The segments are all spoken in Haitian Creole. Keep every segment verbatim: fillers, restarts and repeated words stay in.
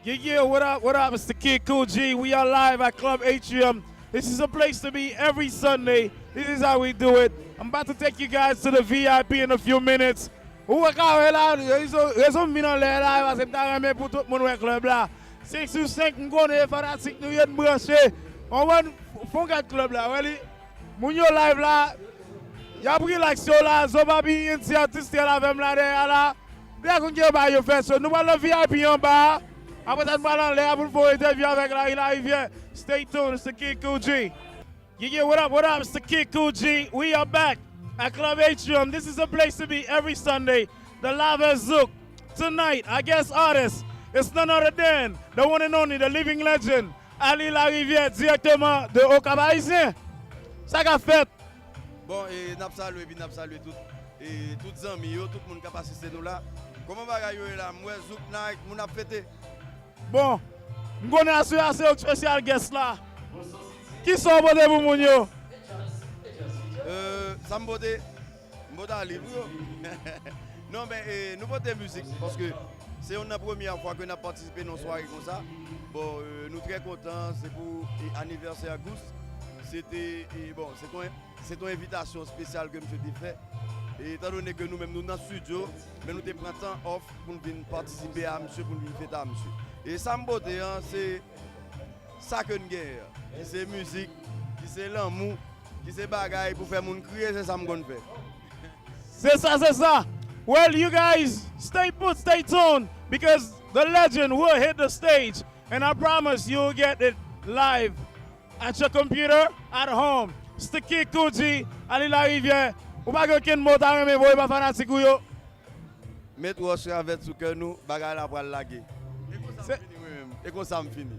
Yeah, yeah, what up, what up? It's the Kid Cool G. We are live at Club Atrium. This is a place to be every Sunday. This is how we do it. I'm about to take you guys to the V I P in a few minutes. Ou wè ka wè la, rezon, rezon m vin anlè la, paske m ta renmen pou tout moun wè klèb la. Senk sou senk, m konnen e fanatik nou ye, n branche. Ann wè, fon gad klèb la, wè li. Moun yo live la, y ap relax yo la, Zo Papi, N T, atis trè avè m la dèyè la. Dèyè konn gen bagay yo fè, so nou pral nan V I P anba a. Apre sa, nou pral anlè a pou n fè yon entèvyou avèk Larry Larivière. Stay tuned, it's the Kid Cool G. Yeah, yeah, what up, what up? It's the Kid Cool G. We are back at Club Atrium. This is a place to be every Sunday. The Live at Zouk. Tonight, our guest artist is none other than the one and only, the living legend, Ali Larivière, dirèkteman de Okap Ayisyen. Sa k ap fèt? Bon, e n ap salye, epi n ap salye tout, e tout zanmi yo, tout moun k ap asiste nou la. Kòman bagay yo ye la? M wè Zouk Night, moun ap fete. Bon, m konnen aswè a se ou k special guest la. Kisa w pote pou moun yo? Euh, sa m pote, m pote a li pou yo. Non, men, e, nou pote mizik, paske se youn nan premyè fwa ke n ap patisipe nan yon sware konsa. Bon, euh, nou trè kontan, se pou, e, anivèsè Gous. Se te, e, bon, se te yon, se te yon envitasyon espesyal ke misye te fè. E etan done ke nou menm nou nan estidyo, men nou te pran tan off pou n vin patisipe a misye, pou n vin fete a misye. E sa m pote an, se sa ke n genyen an. Ki se mizik, ki se lanmou, ki se bagay pou fè moun kriye, se sa m konn fè. Se sa, se sa. Well, you guys, stay put, stay tuned, because the legend will hit the stage, and I promise you will get it live at your computer, at home. It's the Kid Cool G, Ali Larivière. Ou pa gen okenn mo w ta renmen voye ba fanatik ou yo? Met wòch ravèt sou kè nou, bagay la pral lage. E konsa m Se- fini, mwen menm. E konsa m fini.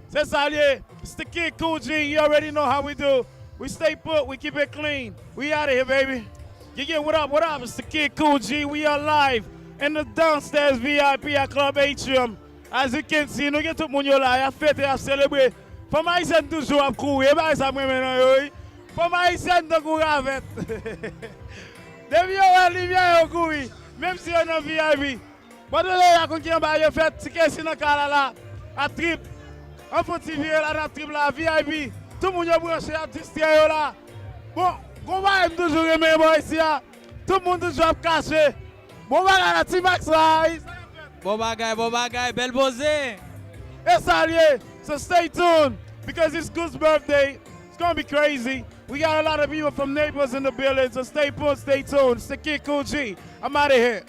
Se sa l ye. It's the Kid Cool G. You already know how we do. We stay put, we keep it clean. We out of here, baby. Yeah, yeah, what up, what up? It's the Kid Cool G. We are live in the downstairs V I P at Club Atrium. As you can see, nou gen tout moun yo la, y ap fete, y ap selebre. Fanm ayisyèn toujou ap kouri, e bagay sa m renmen nan yo, wi. Fanm ayisyèn tankou ravèt. Depi yo wè limyè, yo kouri, menm si yo nan V I P. Bò de la konn ki anba yo fèt, ti kesi nan kay la la, ap trip. Ann fè yon ti vire la nan trip la, V I P. Tout moun yo branche, ap distrè yo la. Bon, gon bagay m toujou renmen bò isi a. Tout moun toujou ap kache. Bon bagay la, T-Max la. Bon bagay, bon bagay, bèl poze. E sa l ye. So stay tuned, because it's Goose birthday. It's gonna be crazy. We got a lot of people from Naples in the building, so stay put, stay tuned. It's the Kid Cool G. I'm out of here.